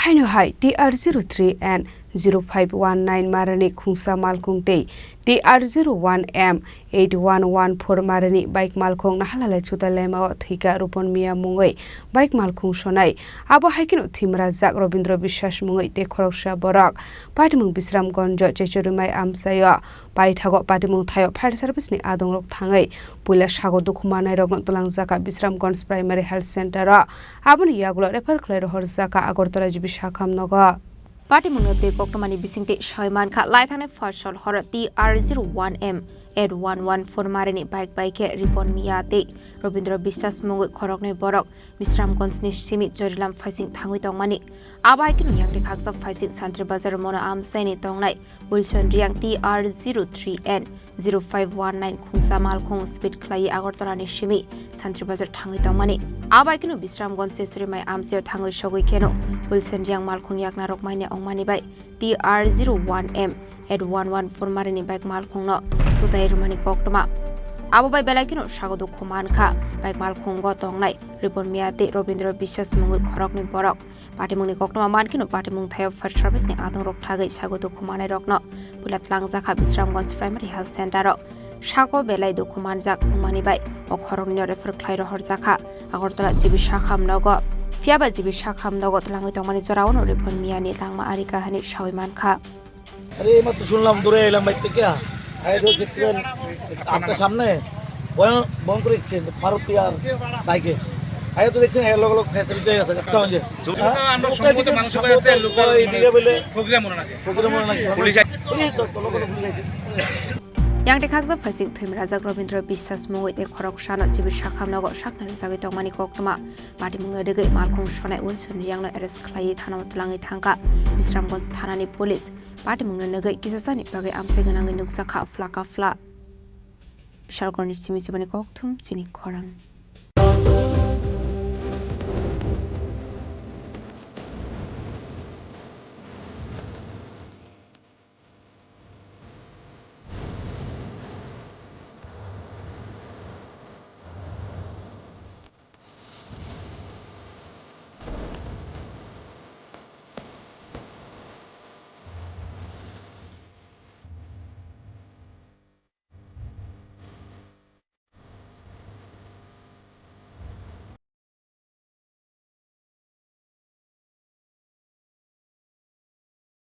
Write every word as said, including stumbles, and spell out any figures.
Haino hai T R zero three N zero five one nine marani khungsa malkhung tei T R zero one M eight one one four marani bike malkhung nahalalai chuta lemao thwika Rupon Miya mungwi bike malkhung sonai. Abo hai kheno thwimrajak Robindra Biswas mungwi tei khoroksa borok. Patimung Bisramganjo Chechorimai amchaio. Paithago patimung thaio fire service ni adongrok thangwi puila sago dukhu mannairokno twlangjaka Bisramganj Primary Health Center o. Aboni yagulo refer khlai rohorjaka Agartala G B Sakham nogo. Patimungno tei koktwmani bisingtwi soi mankha, lai thangnai phasal horo T R zero one M eight one one four marini bike bai khe Ripon Miya tei Robindra Biswas mungwi khoroknwi borok Bisramganjni simi Chorilam phaising thangwi tongmani. Abo hai kheno yakni khaksa phaising Santri Bazar mono amchaini tongnai Wilson Riang T R zero three N zero five one nine khungsa malkhung speed khlaiwi Agartalani simi Santri Bazar thangwi tongmani. Abo hai kheno Bisramganj Sesuri mai amchaio thangwi sogwi kheno Wilson Riang malkhung yaknarok manya wngmani bai T R zero one M eight one one four marini bike malkhungno thutai rwmani koktwma. Abo bai belai kheno sago dukhu mankha bike malkhungo tongnai Ripon Miya tei Robindra Biswas mungwi khoroknwi borok. Patimungni koktwma mankheno patimung thaio fire service ni adongrok thagwi sago dukhu mannairokno puila twlangjakha Bisramganj Primary Health Center o. Sago belai dukhu manjak wngmani bai o khoroknwino refer khlai rohorjakha Agartala G B Sakham nogo. Phiyaba G B Sakham nogo twlangwi tongmani joraono Ripon Miyani langma ari kahani sawi mankha. আরে, এইমাত্র শুনলাম, দূরে এলাম বাইক থেকে। আরে, তো দেখছিলেন, আপনার সামনে ভয়ং-, ভয়ঙ্কর অ্যাক্সিডেন্ট, মারুতি আর বাইকে। আরে, তো দেখছেন, এর লগে লগে ফেসিলিটি হয়ে গেছে, গাছ হয়েছে। যদি হ্যাঁ? আমরা সম্ভবত মানুষ হয়ে আছে, লোকাল এইদিকে বলে প্রোগ্রাম ওরা নাকি? প্রোগ্রাম ওরা নাকি? পুলিশ আছে। পুলিশ তো, তো লোকাল পুলিশ আছে। Yang tei khaksa phaising thwimrajak Robindra Biswas mungwi tei khoroksano G B Sakham nogo sakna rwjagwi tongmani koktwma. Patimungno rwgwi malkhung sonai Wilson Riangno arrest khlaiwi thanao twlangwi thangkha Bisramganj thanani police. Patimungno nugwi kisasani bagwi amchai gwnangwi nukjakha phlaka phla. Bishalkorni simi chibani kokthum chini khorang.